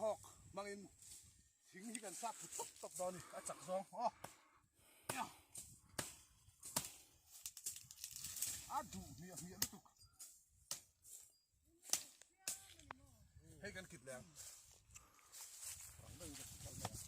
Tomahawk hmangin thing hi kan sap thlu tawp tawp dawn a ni, a chak zawng aw. A duh hmiah hmiah lutuk. Hei kan kit leh ang. Rang deuhin ka kal mai ang.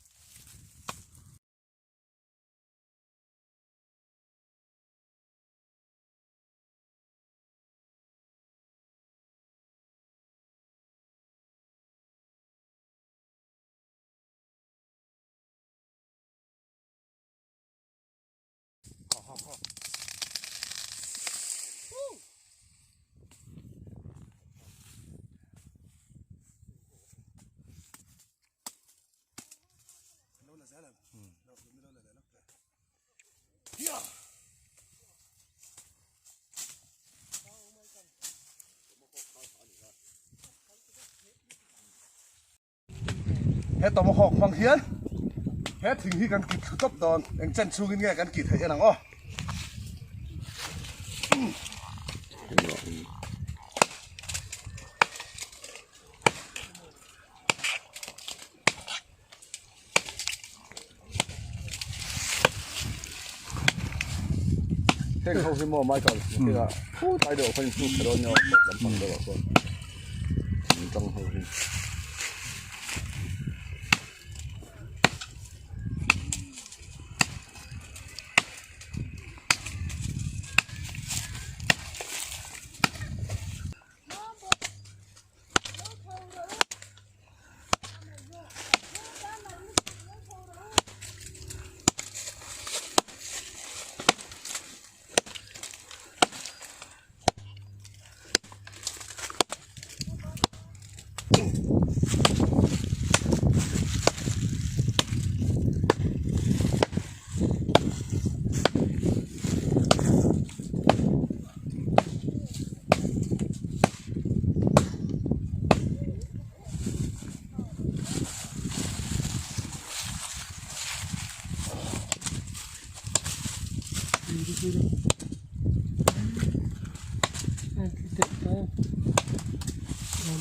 He tomahawk hmang hian he thing hi kan kit thlu tawp dawn eng chen chhungin nge kan kih theih en ang aw. Heng ho hi maw Michael nakinah thu tlai deuh khan in hnuk thei dawn nia aw tawp lampang deuh ah chuan in tang ho hi.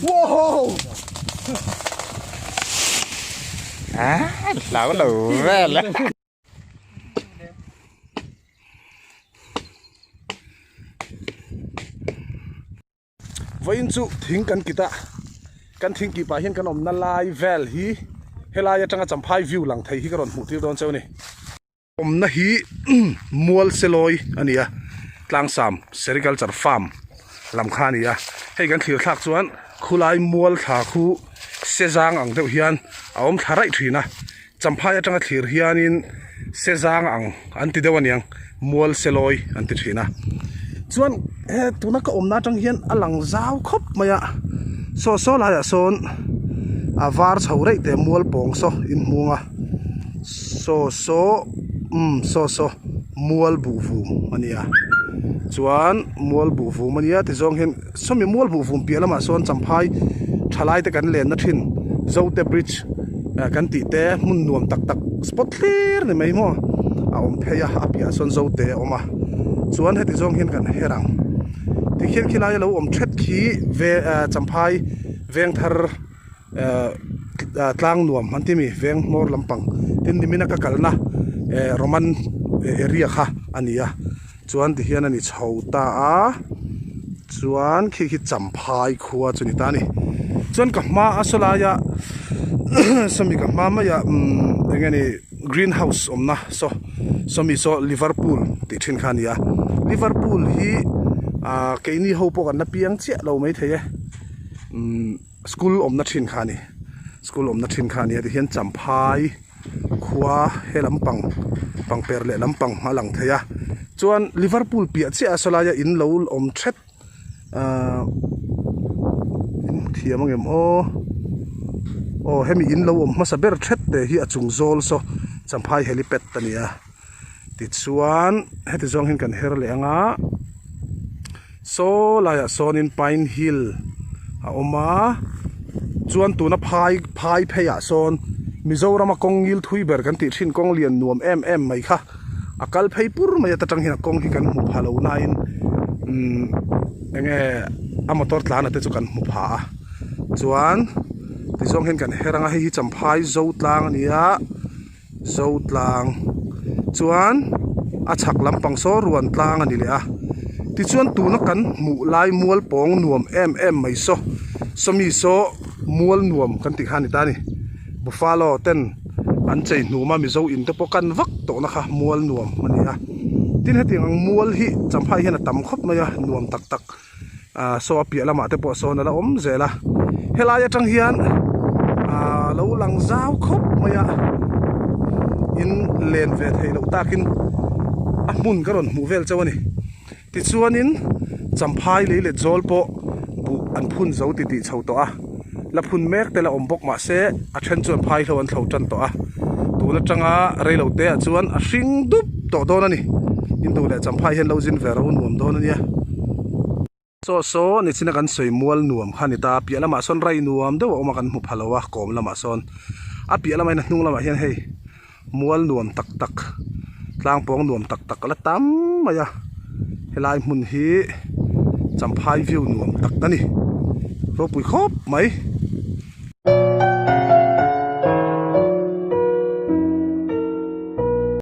Wow! Ah, hlau lo vel a. Vawiin chu thing kan kit a, kan thing kih pah hian kan awmna lai vel hi helai atanga champhai view lang thei hi ka rawn hmuh tir dawn cheu a ni. Awmna hi mual selawi a ni a, tlangsam sericulture farm lam kha a ni a, hei kan thlir thlak chuan khulai mual thla khu sezang ang deuh hian a awm thla raih thin a, champhai atanga thlir hianin sezang ang an ti deuh aniang mual selawi an ti thin a, chuan he tuna ka awmna atang hian a lang zau khawp mai a, saw saw laiah sawn a var chho raih teh mual pawng saw inhmung a. Saw saw umm saw saw mual buh vum a nia chuan mual buh vum a nia tizawng hian sawmi mual buh vum piah lamah sawn champhai thalai te kan lenna thin zote bridge ah kan tih te hmun nuam tak tak spot thlir ni mai maw a awm phei a a piahah sawn zote a awm a chuan heti zawng hian kan her ang tikhian khilai a lo awm thet khi ve ah champhai vengthar. Tlang nuam an ti mi veng hmawr lampang tin nimina ka kalna Roman area kha a ni a chuan tihian a ni chho ta a chuan khi khi champhai khua chu ni ta a ni chuan ka hma a saw laia sawmi ka hma maia umm eng nge ni green house awmna saw sawmi saw Liverpool tih thin kha a ni a Liverpool hi ah keini ho pawh kan la piang chiah lo maithei e umm. School awmna thin kha a ni school awmna thin kha a ni a tihian champhai khua he lampang pangper leh lampang a lang thei a chuan liverpool piah chiah a sawlaia in lo awm thet ahh in hmu thiam ang em aw aw hemi in lo awm hmasa ber thet te hi a chung zawl saw champhai helipad a ni a tichuan heti zawng hian kan her leh ang a. Saw laiah sawnin pine hill a awm a chuan tuna phai phai pheiah sawn Mizorama kawng ngil thui ber kan tih thin kawng lian nuam em em mai kha a kal phei pur mai a ta tang hian a kawng hi kan hmu pha lo nain umm eng nge a motor tlana te chu kan hmu pha a chuan. Tizawng hian kan her anga hei hi Champhai Zotlang a ni a Zotlang chuan a chhak lampang saw ruan tlang a ni leh a tichuan tuna kan hmuh lai mual pawng nuam em em mai saw sawmi saw mual nuam kan tih kha a ni ta a ni buffalo ten an chei hnum a mizo in te pawh kan vak tawhna kha mual nuam a ni a tin hetiang ang mual hi Champhai hian a tam khawp mai a nuam tak tak. Ahh saw a piah lamah te pawh sawn a la awm zel a helai atang hian ahh lo lang zau khawp mai a in len ve theih loh takin a hmun ka rawn hmuh vel chauh a ni tichuanin champhai lei let zawl pawh buh an phun zo ti tih chho tawh a la phun mek te la awm bawk mahse a then chuan phai hlo an thlo tan tawh a tun atanga reilo te ah chuan a hring dup tawh dawn a ni in duh leh champhai hian lo zin ve ro nuam dawn a nia. Saw saw nichina kan sawi mual nuam kha a ni ta a piah lamah sawn rai nuam deuh a awm a kan hmu pha lo a kawm lamah sawn a piah lamah hian a hnung lamah hian hei mual nuam tak tak tlang pawng nuam tak tak a la tam mai a helai hmun hi champhai view nuam tak a ni ropui khawp mai.